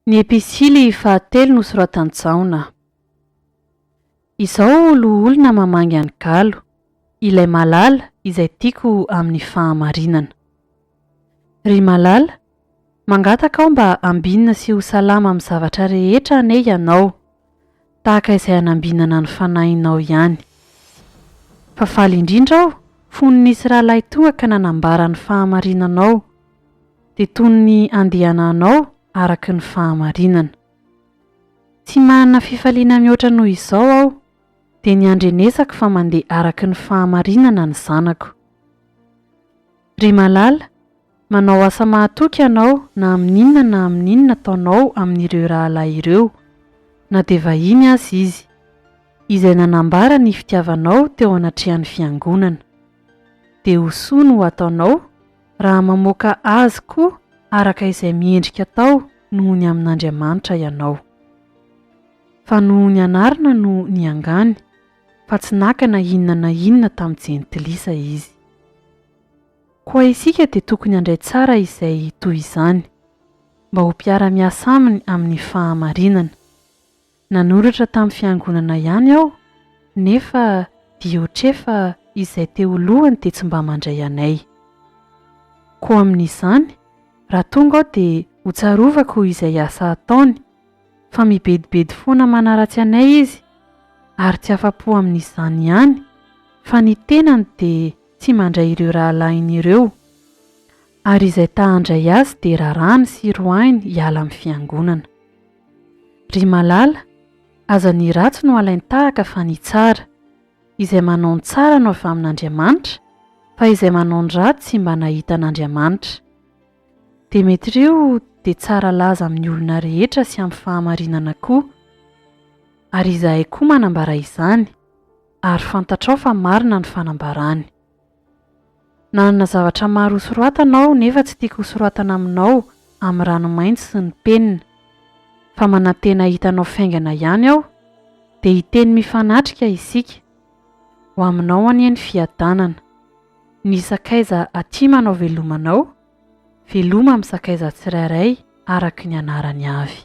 Ny Episily fahatelo nosoratan'i Jaona. Izao loholona mamangy an'i Galo, ilay malala izay tiako amin'ny fahamarinana. Ry malala, mangataka aho mba hambinina sy ho salama amin'ny zavatra rehetra anie ianao, tahaka izay hanambinana ny fanahinao ihany. Fa faly indrindra aho fony nisy rahalahy tonga ka nanambara ny fahamarinanao, dia toy ny andehananao araka ny fahamarinana. Tsy manana fifaliana mihoatra noho izao aho, dia ny handrenesako fa mandeha araka ny fahamarinana ny zanako. Ry malala, manao asa mahatoky ianao na amin'inona na amin'inona ataonao amin'ireo rahalahy ireo, na dia vahiny aza izy, izay nanambara ny fitiavanao teo anatrehan'ny fiangonana. Dia ho soa no ataonao raha mamoaka azy koa araka izay miendrika atao noho ny amin'Andriamanitra ianao. Fa noho ny anarina no niangany, fa tsy naka na inona na inona tamin'ny Jentilisa izy. Koa isika dia tokony handray tsara izay toy izany, mba ho mpiara-miasa aminy amin'ny fahamarinana. Nanoratra tamin'ny fiangonana ihany aho, nefa Diotrefa izay te ho lohany dia tsy mba mandray anay. Koa amin'izany, raha tonga aho dia hotsarovako izay asa ataony, fa mibedibedy foana manaratsy anay izy, ary tsy afa-po amin'izany ihany, fa ny tenany dia tsy mandray ireo rahalahiny ireo, ary izay ta handray azy dia raràny sy roahiny hiala amin'ny fiangonana. Ry malala, aza ny ratsy no alain-tahaka fa ny tsara. Izay manao ny tsara no avy amin'Andriamanitra, fa izay manao ny ratsy tsy mba nahita an'Andriamanitra. Demetrio dia tsara laza amin'ny olona rehetra sy amin'ny fahamarinana koa. Ary izahay koa manambara izany, ary fantatrao fa marina ny fanambarany. Nanana zavatra maro hosoratana aho nefa tsy tiako hosoratana aminao amin'ny ranomainty sy ny penina. Fa manantena hahita anao faingana ihany aho, dia hiteny mifanatrika isika. Ho aminao anie ny fiadanana. Ny sakaiza aty manao veloma anao, veloma amin'ny sakaiza tsirairay araka ny anarany avy.